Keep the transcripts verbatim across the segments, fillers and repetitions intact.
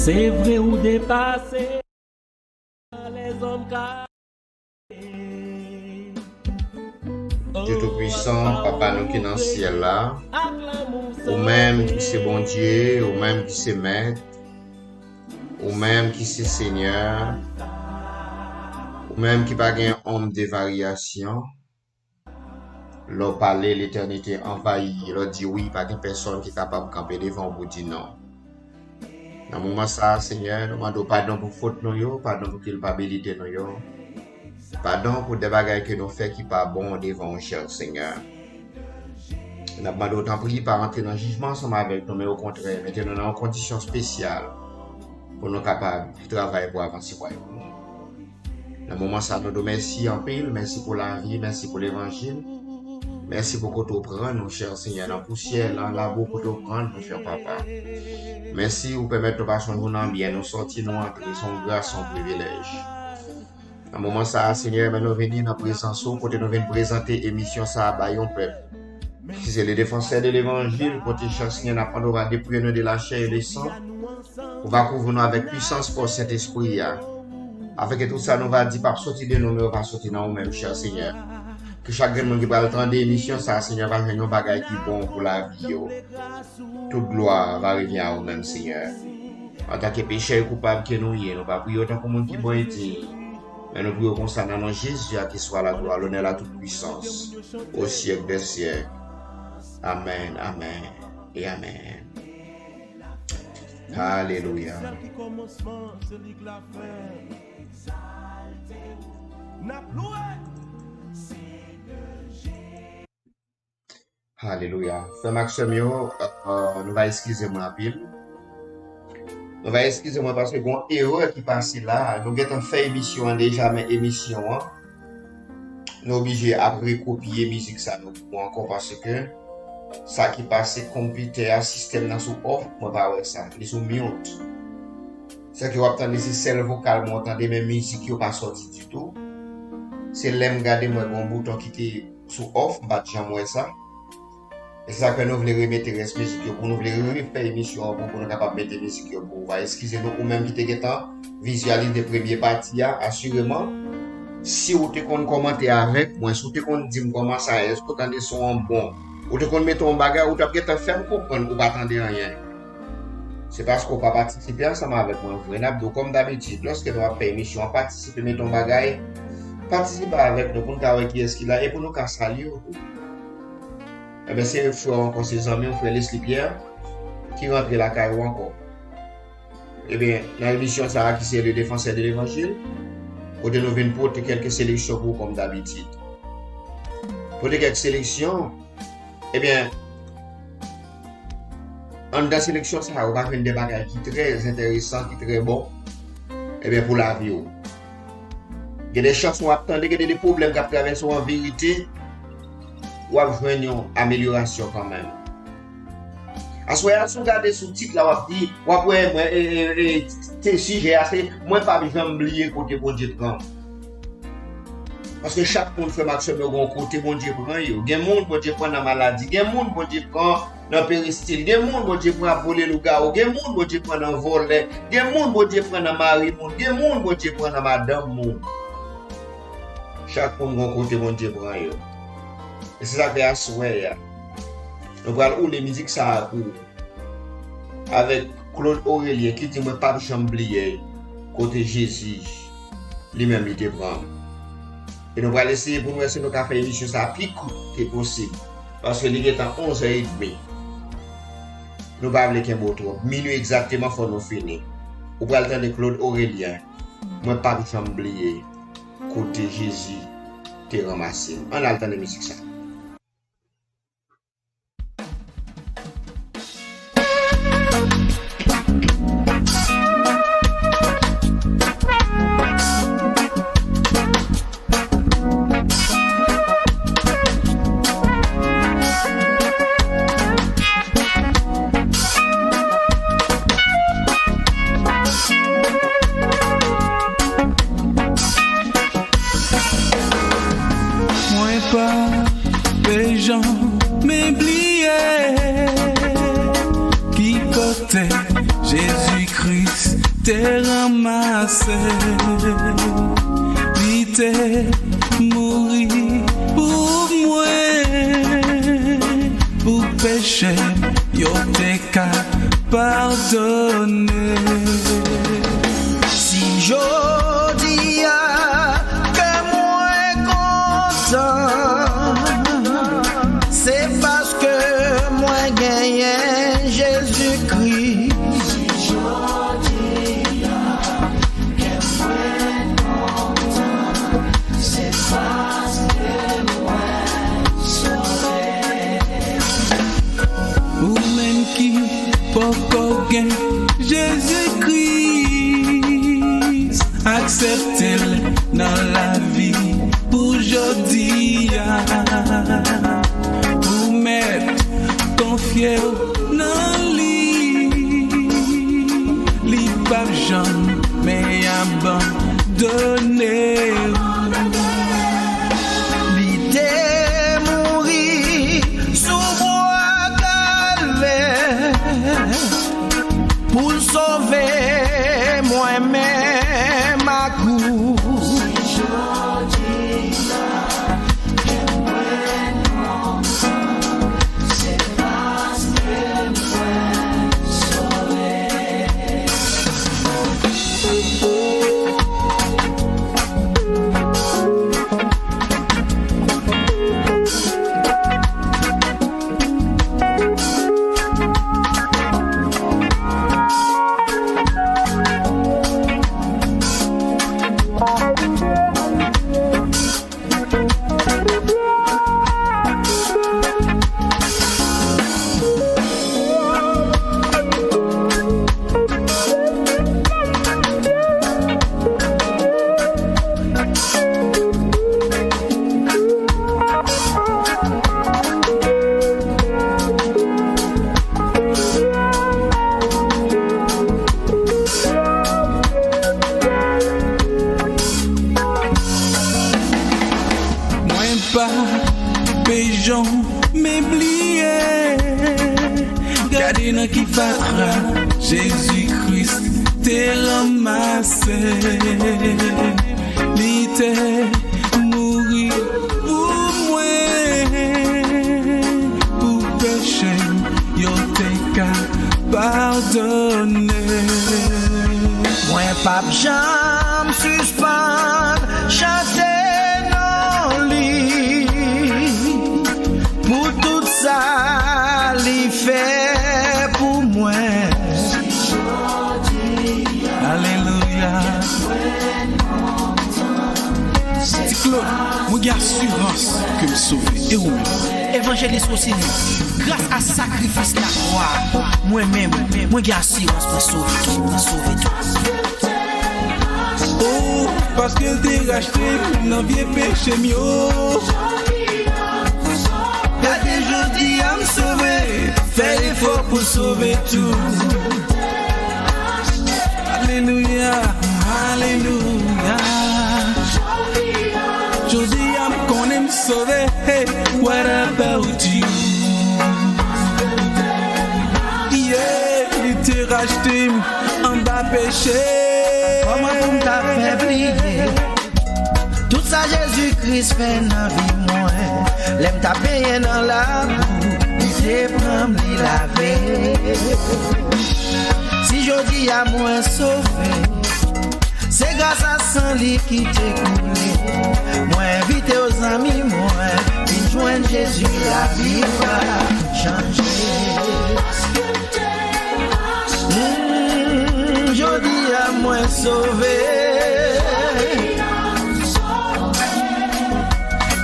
Se vre ou depase lèzòm ka. Dye Toupwisan, Papa nou ki nan syèl la, ou menm ki se Bondye, ou menm ki se Mèt, ou menm ki se Senyè, ou menm ki pa gen onm de varyasyon. Lè w pale, letènite anvayi. Lè w di wi, pa gen pèsonn ki kapab kanpe devan w pou di non. Nan moman sa a, Senyè, nou mande w padon pou fot nou yo, padon pou kilpabilite nou yo. Padon pou de bagay ke nou fè ki pa bon devan w, chè Senyè. N ap mande w, tanpri, pa rantre nan jijman ansanm avèk nou, men okontrè, mete nou nan yon kondisyon espesyal pou nou kapab travay pou avanse wayòm ou. Nan moman sa, nou di w mèsi anpil, mèsi pou lavi, mèsi pou levanjil. Mèsi pou kote w pran nou, chè Senyè, nan pousyè, nan labou kote w pran nou, chè Papa. Mèsi ou pèmèt nou pase yon jou nan byen, nou sòti, nou antre, se yon gras, se yon privilèj. Nan moman sa a, Senyè, men nou vini nan prezans ou, kote nou vin prezante emisyon sa a bay yon pèp. Ki se le défenseur de l'évangile, kote chè Senyè, n ap mande w va depouye nou de la chair et le sang, ou va kouvri nou avèk pwisans fòs Sentespri a. Afin ke tout sa nou va di p ap soti de nou, men yo va soti nan ou menm, chè Senyè. Ke chak grenn moun ki pral tande emisyon sa a, Senyè, va jwenn yon bagay ki bon pou lavi yo. Tout glwa va revyen a ou menm, Senyè. Antanke pechè e koupab ke nou ye, nou pa priye w tankou moun ki bon e diy, men nou priye w konsa nan non Jezi a, ke swa laglwa, lonè, la tout pwisans, o syèk dè syèk. Amèn, amèn e amèn. Alelouya. Alelouya. Frè m ak sè m yo, euh, nou va eskize mwen anpil. Nou va eskize mwen paske gen yon erè ki pase la. Nou gentan fè emisyon an deja, men emisyon an, nou oblije ap rekopye mizik sa nou pou ankò paske sa ki pase konpitè a, sistèm nan sou off, mwen pa wè sa. Li sou mute. Sa ke w ap tande se sèl vokal mwen w tande, men mizik yo pa sòti ditou. Se lè m gade m wè gen yon bouton ki te sou off, m pa t janm wè sa. E se sa k fè nou vle remete rès mizik yo pou nou vle refè emisyon an pou, pou nou kapab mete mizik yo pou ou. Va eskize nou, ou menm ki te gentan vizyalize premye pati a, asireman, si ou te konn kòmante avèk mwen, si ou te konn di m kòman sa ye, èske ou tande son an bon, ou te konn mete yon bagay, ou t ap gentan fè m konprann ou pa tande anyen. Se paske w pa patisipe ansanm avèk mwen vre. N ap di w kòm dabitid, lòske nou ap fè emisyon an, patisipe, mete yon bagay, patisipe avèk nou pou n ka wè kiyès ki la e pou nou ka salye w tou. Ebyen, se frè w ankò, se zanmi w, frè Leslie Pierre, ki rantre lakay ou ankò. Ebyen, nan emisyon sa a ki se Le Défenseur de l'Évangile, kote nou vin pote kèlke seleksyon pou ou kòm dabitid. Pote kèk seleksyon, ebyen, anndan seleksyon sa a, ou va jwenn de bagay ki trè enteresan, ki trè bon, ebyen, pou lavi w. Gen de chans w ap tande, gen de, de pwoblèm k ap travèse w an verite, w ap jwenn yon amelyorasyon kanmenm. Aswè a, si w gade sou tit la, w ap di, w ap wè, mwen, e, e, e, te sijè a, se, mwen p ap janm bliye kote Bondye pran m. Paske chak moun, frè m ak sè m yo, gen yon kote Bondye pran yo. Gen moun Bondye pran nan maladi. Gen moun Bondye pran nan peristil. Gen moun Bondye pran ap vole lougawou. Gen moun Bondye pran nan vòlè. Gen moun Bondye pran nan mari moun. Gen moun Bondye pran nan madanm moun. Chak moun gen yon kote Bondye pran yo. E se sa k fè aswè a, nou pral woule mizik sa a pou ou. Avèk Claude Aurelien ki di, mwen p ap janm bliye kote Jezi li menm li te pran m. E nou pral eseye pou nou wè si nou ka fè emisyon sa a pi kout ke posib. Paske li gentan onz è edmi. Nou pa vle kenbe w twòp. Minui egzakteman fò nou fini. Ou pral tande Claude Aurelien, mwen p ap janm bliye kote Jezi te ranmase m. Ann al tande mizik sa. Mwen pa Kris te ranmase, li te mouri pou mwen, pou peche m yo te ka padone. Si jodi a kè mwen kontan, se paske mwen genyen Jezikri. Ou menm ki poko gen Jezikri, aksepte l nan lavi pou jodi a. Ou mèt konfye w nan li, li p ap janm men abandone w. Li te mouri sou bwa Kalvè pou l sove mwen menm ak ou. Mwen pa pe janm bliye. Gade nan ki fatra Jezi Kris te ranmase. Li te mouri pou mwen, pou peche m yo te ka padone. Mwen p ap janm sispann chante non li, pou tout sa li fè pou mwen. Alelouya. Ti Claude, mwen gen asirans ke m sove. E ou menm? Evanjelis Rosini, gras a sakrifis lakwa a, mwen menm, mwen gen asirans mwen sove tou, mwen sove tou. Oh, paske l te rachte m nan vye peche m yo. Gade jodi a m sove, fè efò pou sove tou. Alelouya, alelouya. Jodi a m konnen m sove, hey, what about you? Yeah, li te rachte m anba peche. Kòman pou m ta fè bliye tout sa Jezi Kris fè nan vi mwen? Lè m t ap benyen nan labou, li te pran m, li lave. Si jodi a mwen sove, se gras a san li ki te koule. Mwen envite w zanmi mwen, vin jwenn Jezi, lavi w ap chanje. Mm, jodi a mwen sove.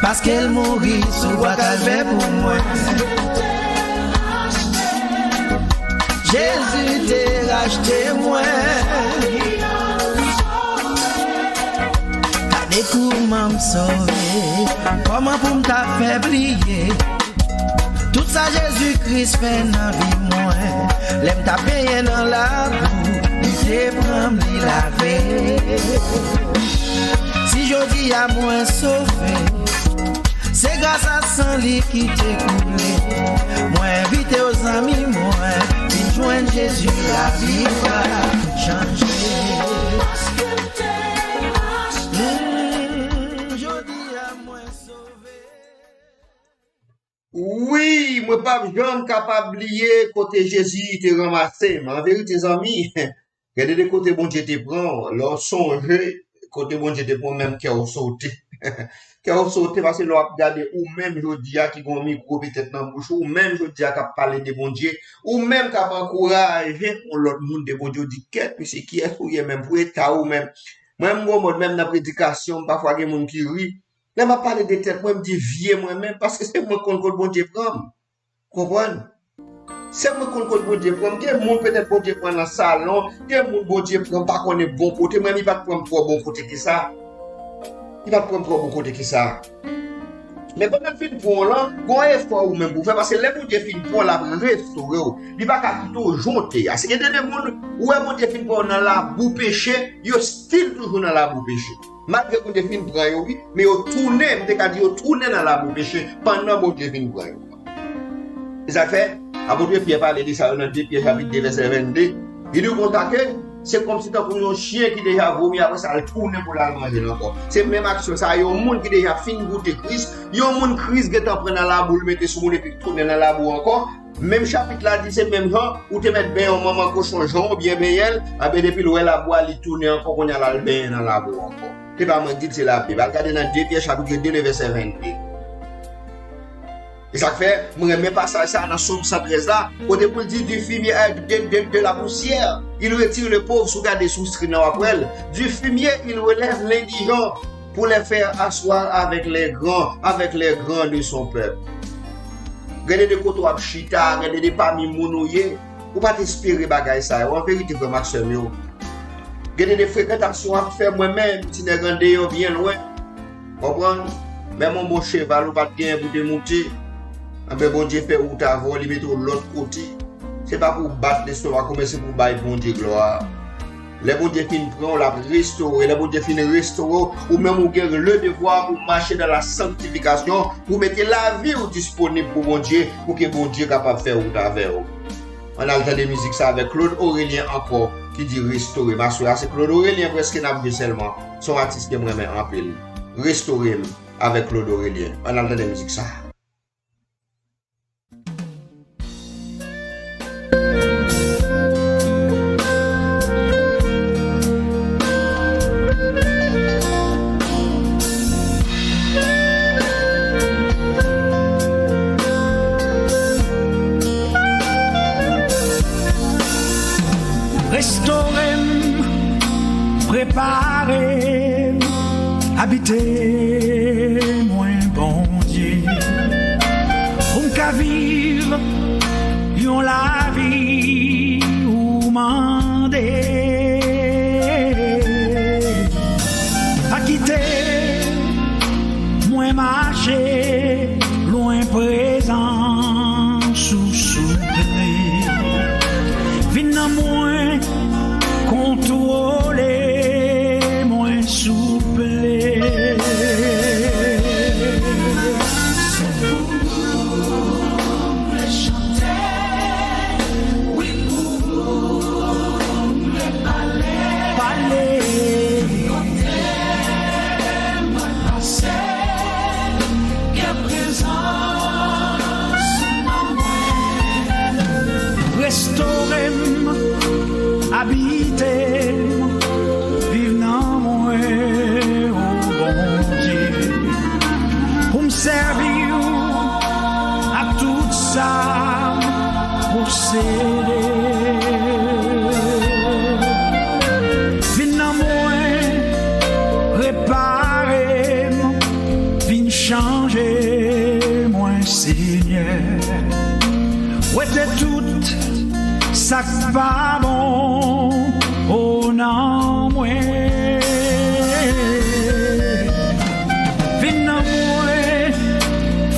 Paske l mouri sou bwa Kalvè pou mwen. Jezi te rachte mwen. Gade kouman m sove. Kòman pou m ta fè bliye tout sa Jezi Kris fè nan vi mwen? Lè m t ap benyen nan labou, li te pran m, li lave. Si jodi a mwen sove, se gras a san li ki te koule. Mwen envite w zanmi mwen, vin jwenn Jezi, lavi w ap Mwen p ap janm kapab bliye kote Jezi te ranmase m. An verite, zanmi, gade de kote Bondye te pran w. Lè w sonje kote Bondye te pran w, menm kè w sote. Kè w sote paske lè w ap gade ou menm jodi a ki gen yon mikwo petèt nan bouch ou, ou menm jodi a k ap pale de Bondye, ou menm k ap ankouraje yon lòt moun de Bondye, w di, "Kèt, mesye, kiyès ou ye menm pou eta ou menm?" Mwen, m gon mòd menm nan predikasyon, pafwa gen moun ki ri. Lè m ap pale de tèt mwen, m di vye mwen menm, paske se mwen k konn kot Bondye pran m. Konprann? Se mwen k konn kot Bondye pran m. Gen moun petèt Bondye pran nan salon, gen moun Bondye pran pa konnen bon kote. Mwen, li pa t pran m twò bon kote ke sa. Li pa t pran m twò bon kote ke sa. Men pandan l fin pran w lan, gon efò ou menm pou w fè, paske lè Bondye fin pran w, l ap restore w. Li pa ka kite w jan w te ye a. Se gen de moun, ou wè Bondye fin pran w nan labou peche, yo still toujou nan labou peche. Malgre Bondye fin pran yo, wi, men yo tounen, m te ka di yo tounen nan labou peche pandan Bondye fin pran yo. Se sa k fè, apot Pyè pale de sa yo nan de Pyè chapit de vèsè vennde. Li di konsa ke se kòmsi tankou yon chen ki deja vomi, apre sa, l tounen pou l al manje l ankò. Se menm aksyon sa a, yon moun ki deja fin goute Kris, yon moun Kris gentan pran nan labou l mete sou moun epi l tounen nan labou ankò, Menm chapit la di se menm jan, ou te mèt benyen yon manman kochon, jan w byen benyen l, anben depi l wè labou a, li tounen ankò, kounye a l al benyen nan labou ankò. Se pa mwen k di l, se Labib. Al gade nan de Pyè chapit de, le vèsè vennde. E sa k fè, mwen renmen pasaj sa a nan Sòm san trèz la, kote pou l di, du fumier, euh, de, de, de la poussière, il retire le pauvre, si w gade sou screen nan w ap wè l. Du fumier, il relève l'indigent, pour les faire asseoir avec les grands, avec les grands de son peuple. Gade de kote w ap chita, gade de pami moun ou ye. Ou pa t espere bagay sa yo. An verite, frè m ak sè m yo, gade de frekantasyon w ap fè mwen menm, ti nèg andeyò byen lwen. Konprann? Menm yon bon cheval ou pa t genyen pou te moute. Anben, Bondye fè wout avè w, li mete w lòt kote. Se pa pou w bat lestomak ou, men se pou w bay Bondye glwa. Lè Bondye fin pran w, l ap restore. Lè Bondye fin restore w, ou menm ou gen le devwa pou w mache dans la sanctification, pou w mete lavi w disponib pou Bondye, pou ke Bondye kapab fè wout avè w. Ann al tande mizik sa avèk Claude Orélien ankò, ki di Restore m. Aswè a, se Claude Orélien prèske n ap jwe sèlman. Se yon atis ke m renmen anpil. Restore m avèk Claude Orélien. Ann al tande mizik sa. Restore m, prepare m, abite mwen, Bondye, pou m ka viv yon lavi ou mande. Pa kite mwen mache lwen prezans ou, souple. Vin nan mwen, kontwole mwen, souple. Pale. Restore m, abite m, viv nan mwen, o Bondye, pou m sèvi w ak tout sa m posede. Vin nan mwen, repare m, vin chanje mwen, Senyè. Wete tout sa k pa bon, o, nan mwen. Vin nan mwen,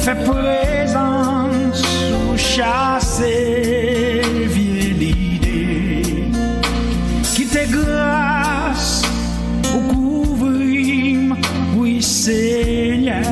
fè prezans ou chase vye lide. Kite gras ou kouvri m, wi, Senyè.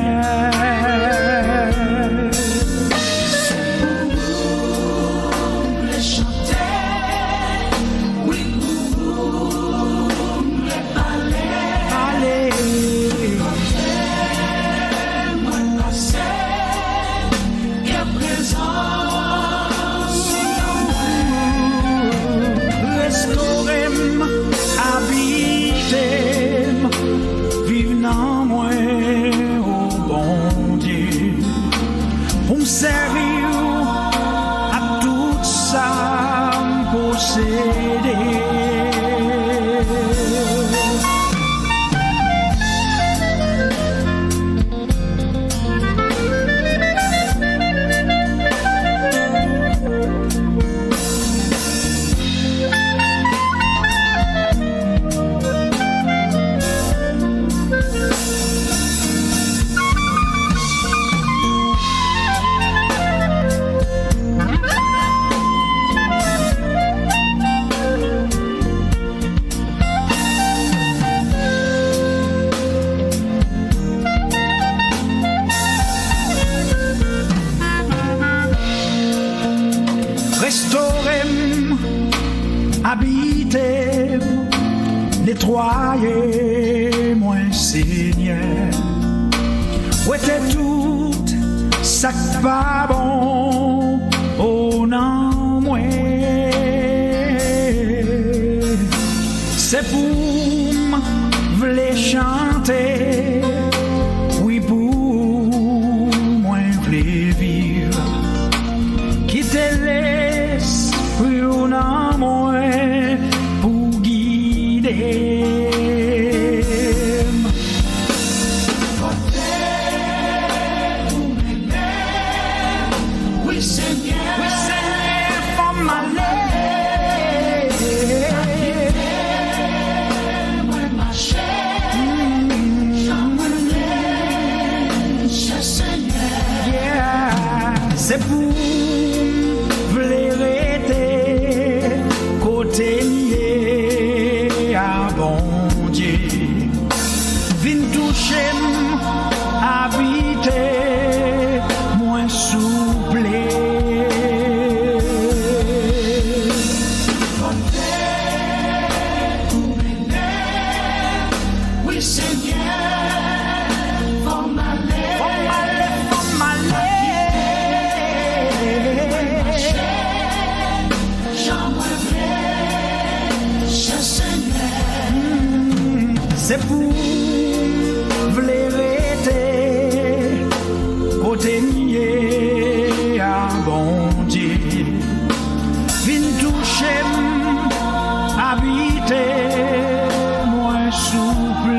Netwaye mwen, Senyè. Wete tout sa k pa bon, o, nan mwen. Se pou m vle chante, wi, pou mwen vle viv. Kite Lespri w nan mwen pou gide m. Kote ou mennen m, wi, Senyè. Wi, Senyè, fò m ale. Mwen mache jan mwen vle, chè Senyè. Yeah. Se pou m vle rete kote m ye a, Bondye. Vin touche m, abite mwen, souple. Wi, Senyè, fò m ale. Fò m ale, fò m ale. Jan mwen vle, chè Senyè. Se pou m vle rete kote m ye a, Bondye. Vin touche m, abite mwen, souple.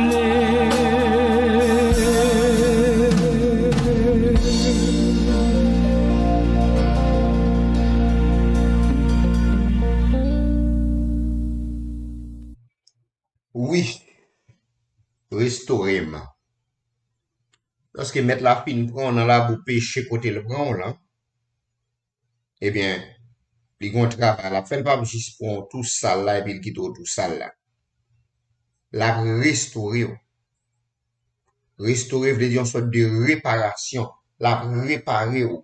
Wi, restore m. Lòske mèt la fin pran w nan labou peche kote l pran w lan, ebyen, li gen yon travay l ap fè. L p ap jis pran w tou sal la epi l kite w tou sal la. L ap restore w. Restore vle di yon sòt de reparasyon. L ap repare w.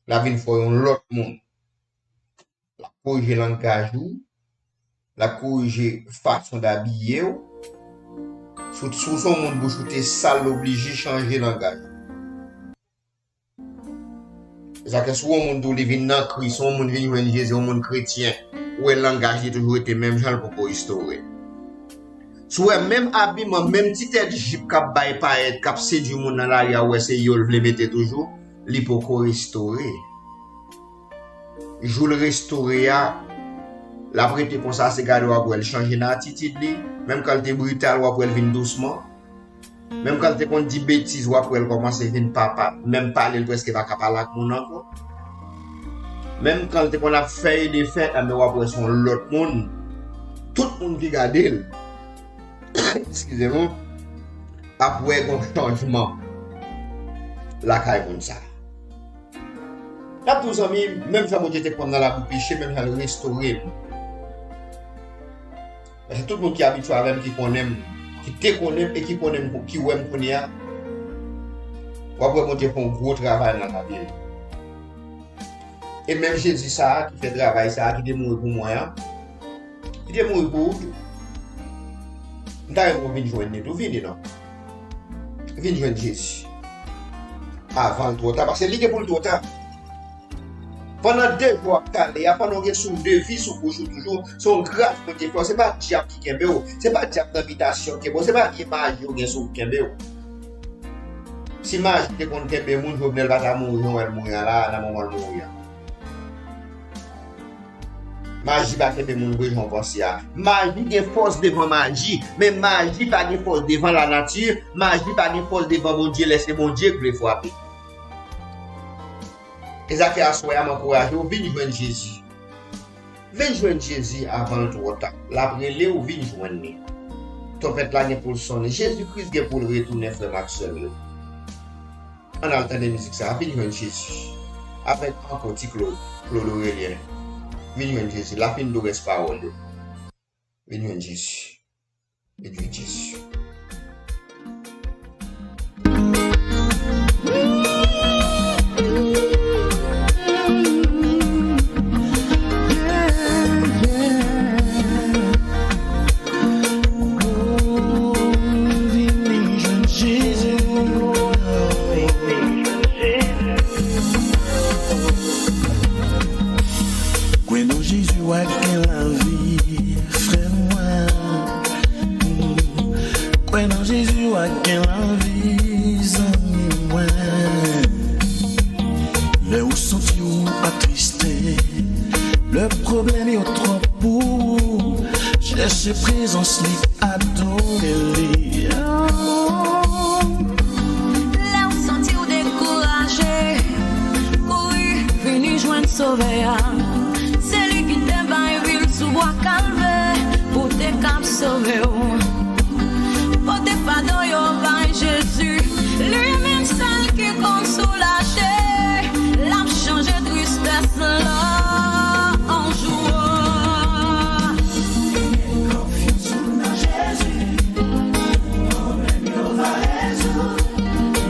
L ap vin fè w yon lòt moun. L ap korije langaj ou. L ap korije fason d abiye w. Si w, si w se yon moun bouch ou te sal, l oblije chanje langaj ou. Se sa ke si w yon moun tou li vin nan Kris, si w yon moun vin jwenn Jezi, yon moun kretyen, ou wè langaj li toujou rete menm jan, l poko restore. Si w wè menm abiman, menm ti tèt jip k ap bay payèt, k ap sedui moun nan lari a, ou wè se yo l vle mete toujou, li poko restore. Jou l restore a, l ap rete konsa, se gade w ap wè l chanje nan atitid li. Menm kan l te brital, w ap wè l vin dousman. Menm kan l te konn di betiz, w ap wè l kòmanse vin papa. Menm pale, l prèske pa ka pale ak moun ankò. Menm kan l te konn ap fè e defè, enben w ap wè se yon lòt moun. Tout moun ki gade l, eskize m, ap wè gon chanjman lakay moun sa. N ap di w, zanmi, menm jan Bondye te pran m nan labou peche, menm jan l restore m. Paske tout moun ki abitye avè m, ki konnen m, ki te konnen m e ki konnen m, ki wè m kounye a, w ap wè Bondye fè yon gwo travay nan lavi l. E menm Jezi sa a, ki fè travay sa a, ki te mouri pou mwen an, li te mouri pou ou tou. M ta renmen w vin jwenn li tou, vini non. Vin jwenn Jezi. Avan l twò ta, paske li gen pou l twò ta. Pandan de jou w ap kale a, pandan w gen souf de vi sou bouch ou toujou, se yon gras Bondye fè w. Se pa dyab ki kenbe w. Se pa dyab nan bitasyon kenbe w. Se pa vye maji w gen sou w kenbe w. Si maji te konn kenbe moun, Jovenel pa ta mouri jan w wè l mouri an la, nan moman l mouri an. Maji pa kenbe moun vre jan w panse a. Maji gen fòs devan maji, men maji pa gen fòs devan lanati, maji pa gen fòs devan Bondye lè se Bondye k vle frape. E sa fè aswè a m ankouraje w, vin jwenn Jezi. Vin jwenn Jezi avan l twò ta. L ap rele w, vin jwenn li. Twonpèt la gen pou l sonnen. Jezi Kris gen pou l retounen, frè m ak sè m yo. Ann al tande mizik sa a, vin jwenn Jezi. Avèk ankò ti Claude, Claude Aurelien. Vin jwenn Jezi. L ap fin di w rès pawòl yo. Vin jwenn Jezi. Vin jwenn Jezi. Nan Jezi w a gen lavi, zanmi mwen. Lè ou santi ou atriste, lè pwoblèm yo twòp pou ou, chèche prezans li, adore li. Lè w santi w dekouraje, kouri vini jwenn Sovè a. Se li ki te bay lwil sou bwa Kalvè pou te kab sove w. Pote fado yo bay Jezi, li menm sèl ki konn soulaje. L ap chanje tristès la an jwa. Met konfyans ou nan Jezi, pwoblèm yo va rezoud.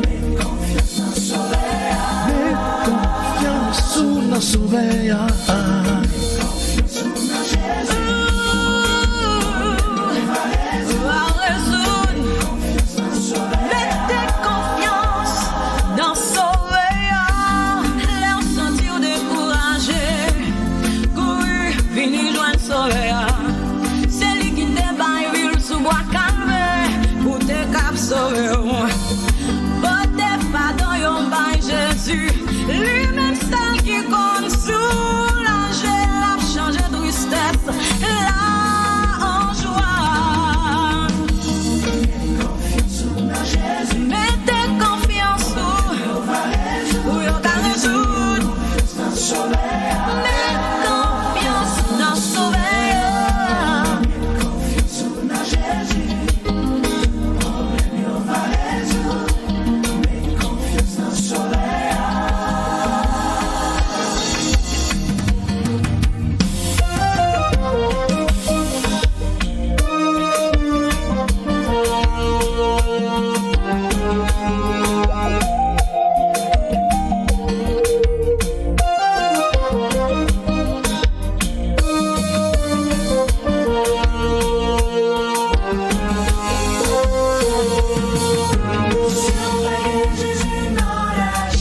Met konfyans nan Sovè a. Met konfyans ou nan Sovè a. Met konfyans ou nan Jezi. Va rezoud. Mete konfyans nan Sovè a. Lè w santi w dekouraje, kouri vini jwenn Sovè a. Se li ki te bay lwil sou bwa Kalvè pou te kab sove w. Pote fado yo bay Jezi, li menm sèl ki konn soulaje. L ap chanje tristès la an jwa. Mete konfyans ou, ou yo ka rezoud. Met konfyans nan Sovè a.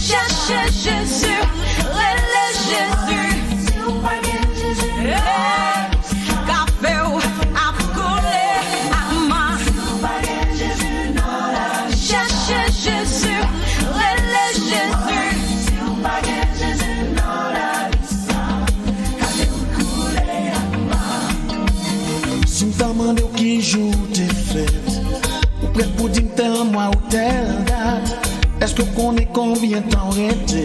Chèche Jezi, rele Jezi. Kafe w ap koule ak mal. Chèche Jezi, rele Jezi. Si m ta mande w ki jou w te fèt, ou prèt pou di m tèl mwa ou tèl dat? Èske w konnen konbyen tan w rete?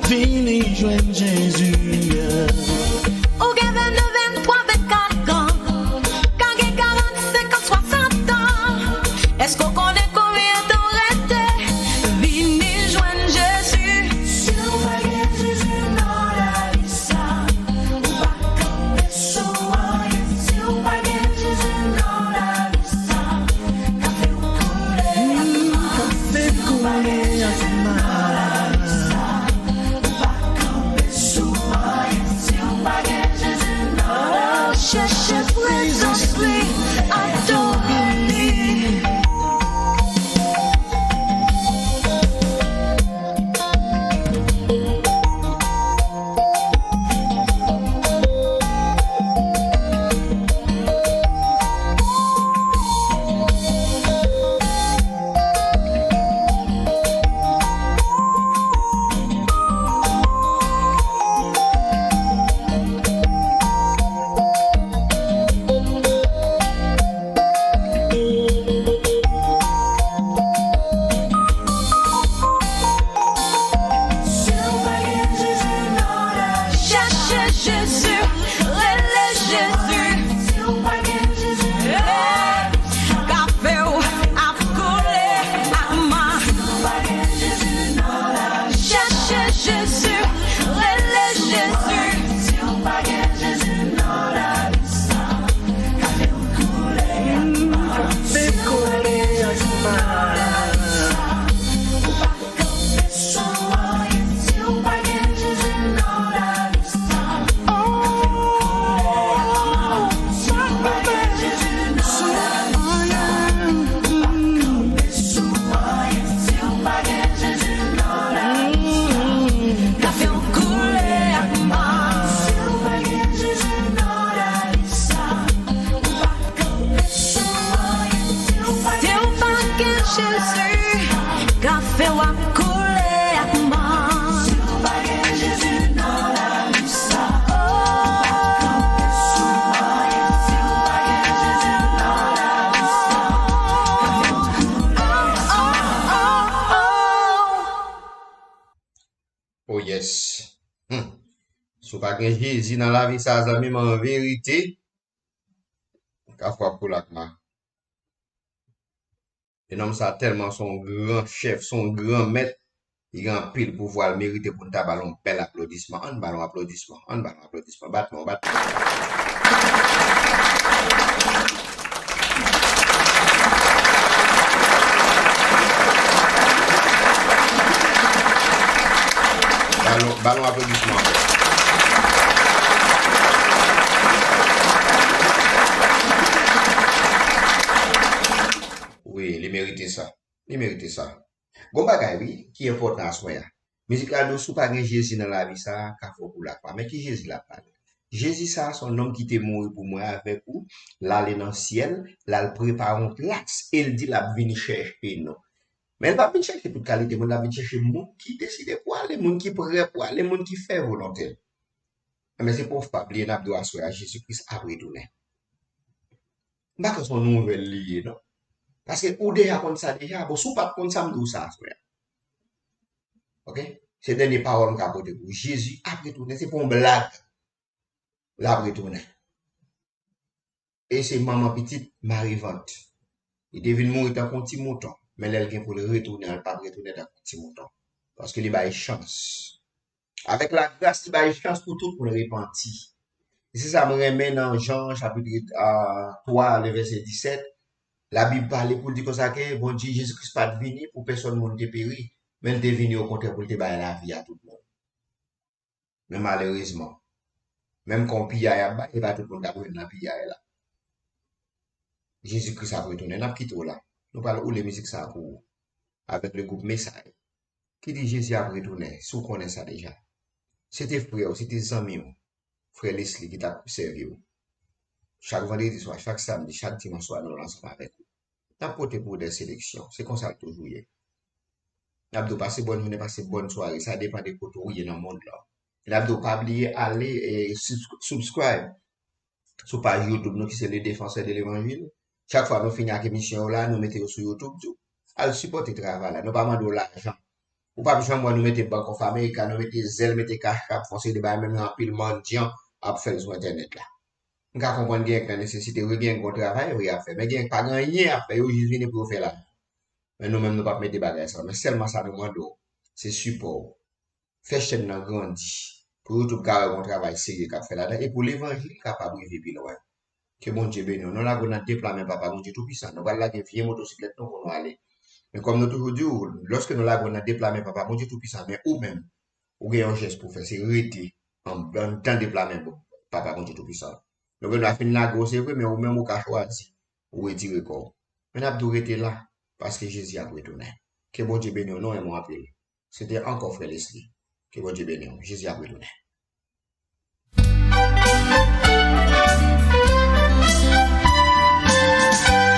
Vini jwenn Jezi. Ou gen vennde, venntwa, vennkat an, ka gen karannsenk an, swasant an. Èske w konnen konbyen tan w rete? Vini jwenn Jezi. Si w pa gen Jezi nan lavi sa, ou pa kanpe sou anyen. Si w pa gen Jezi nan lavi sa, kafe w koule ak mal. Kafe koule ak mal. Ou pa kanpe sou anyen. Si w pa Jezi ka fè w ap koule ak mòn. Si w pa gen Jezi nan lavi sa, oh, si w pa gen Jezi nan lavi sa, oh, oh, oh, oh. Oh yes. Hmm. Si w pa gen Jezi nan lavi sa, zanmi m, an verite, ka fè w ap koule ak mòn. E nonm sa tèlman se yon gran chèf, se yon gran mèt, li gen anpil pouvwa, l merite pou n ta ba l yon bèl aplodisman. Ann ba l yon aplodisman, ann ba l yon aplodisman. Bat men w, bat men w. Ba l yon, ba l yon aplodisman ankò. Wi, li merite sa. Li merite sa. Gon bagay, wi, ki enpòtan aswè a. Mizik la di w, si w pa gen Jezi nan lavi sa a, ka fè w koule ak mòn. Men ki Jezi l ap pale? Jezi sa a, se yon nonm ki te mouri pou mwen avèk ou, l ale nan syèl, l al prepare yon plas, e l di l ap vin chèche nou. Men l p ap vin chèche tout kalite moun, l ap vin chèche moun ki deside pou ale, moun ki prè pou ale, moun ki fè volonte l. Enben, se pou w pa bliye, n ap di w aswè a, Jezi Kris ap retounen. M pa kwè se yon nouvèl li ye, non. Paske ou deja konn sa deja. Bon, si w pa t konn sa, m di w sa aswè a. Oke? Se dènye pawòl m ka pote pou ou. Jezi ap retounen. Se pa yon blag. L ap retounen. E se manman pitit, mare vant. Li te vin mouri tankou yon ti mouton. Men lè l gen pou l retounen, l p ap retounen tankou yon ti mouton. Paske li bay chans. Avèk lagras, li bay chans pou tout moun repanti. E se sa m renmen nan Jan, chapit, a, twa, le vèsè disèt. Labib pale pou l di konsa ke Bondye, Jezi Kris pa t vini pou pèsòn moun te peri, men l te vini okontrè pou l te bay lavi a tout moun. Men malerezman, menm kon piyay ap bay, e pa tout moun k ap jwenn nan piyay la. Jezi Kris ap retounen. N ap kite w la. Nou pral woule mizik sa a pou ou. Avèk le gwoup Mesay. Ki di Jezi ap retounen, si w konnen sa deja. Se te frè w, se te zanmi w, frè Leslie ki t ap sèvi w. Chak vandredi swa, chak samdi, chak dimanch swa, nou la ansanm avèk ou. N ap pote pou ou de seleksyon. Se konsa l toujou ye. N ap di w pase bòn jounen, pase bòn sware. Sa depann de kote w ye nan mond lan. N ap di w pa bliye ale e subs-, subscribe sou paj YouTube nou ki se Le Défenseur de l'Évangile. Chak fwa nou fini ak emisyon yo la, nou mete yo sou YouTube tou. Al sipòte travay la. Nou pa mande w lajan. Ou p ap janm wè nou mete Bank of America, nou mete Zelle, mete Cash App, fè yon seri de bagay, menm jan anpil mandyan ap fè l sou entènèt la. M ka konprann gen k nan nesesite, wi, gen k gon travay, wi, y ap fè. Men gen k pa gen anyen y ap fè, yo jis vini pou yo fè lajan. Men nou menm, nou p ap mete bagay sa yo. Men sèlman sa nou mande w, se sipò w. Fè chèn nan grandi. Pou YouTube ka wè gon travay serye k ap fè ladan. E pou levanjil kapab rive pi lwen. Ke Bondye beni w. Nou lage w nan de pla men Papa Bondye Toupisan. Nou pral lage vye motosiklèt nou pou nou ale. Men kòm nou toujou di w, lòske nou lage w nan de pla men Papa Bondye Toupisan, men ou menm, ou gen yon jès pou fè, se rete an, anndan de pla men Papa Bondye Toupisan. Nou gen dwa fin lage w, se vre, men ou menm ou ka chwazi, ou retire kò w. Men n ap di w rete la, paske Jezi ap retounen. Ke Bondye beni w, nou renmen w anpil. Se te ankò frè Leslie. Ke Bondye beni w. Jezi ap retounen.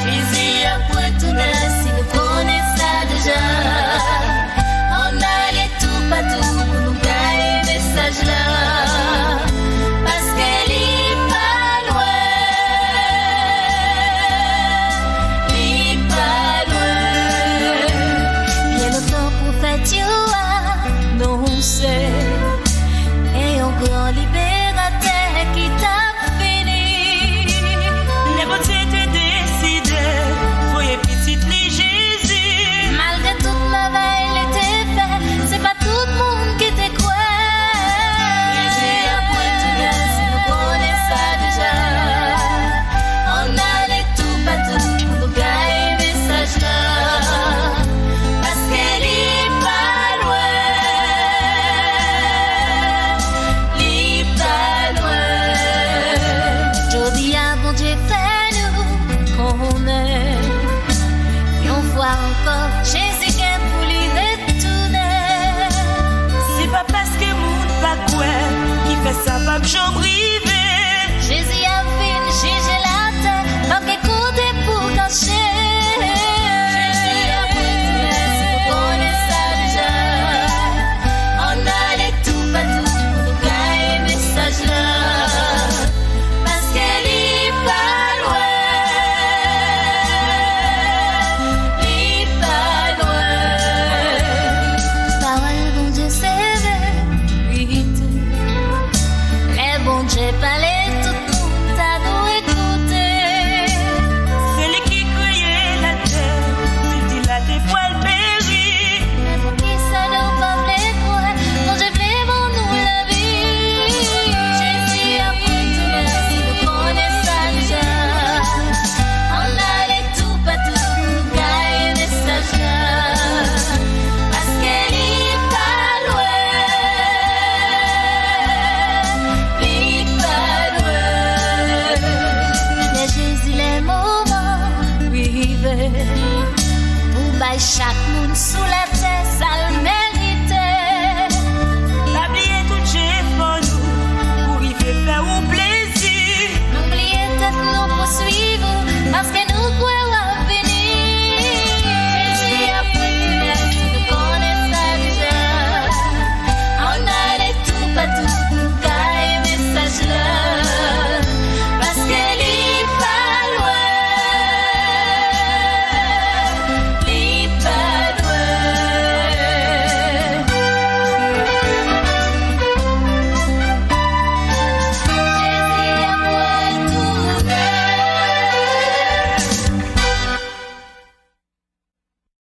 Jezi ap retounen, si nou konnen sa deja. Ann ale toupatou pou nou gaye mesaj la. Paske li pa lwen, li pa lwen. Byen lontan pwofèt yo anonse, e yon gran liberatè ki t ap vini. Lè Bondye te deside voye pitit li Jezi. Malgre tout mèvèy li te fè, se pa tout moun ki te kwè. Jezi ap retounen, si nou konnen sa deja. Ann ale toupatou pou nou gaye mesaj la. Paske li pa lwen, li pa lwen. Jodi a, Bondye fè nou konnen, yon fwa ankò, Jezi gen pou li retounen. Se pa paske moun pa kwè ki fè sa p ap janm rive. Jezi ap vin jije latè, p ap gen kote pou kache. Jezi ap Bay chak moun sou latè sa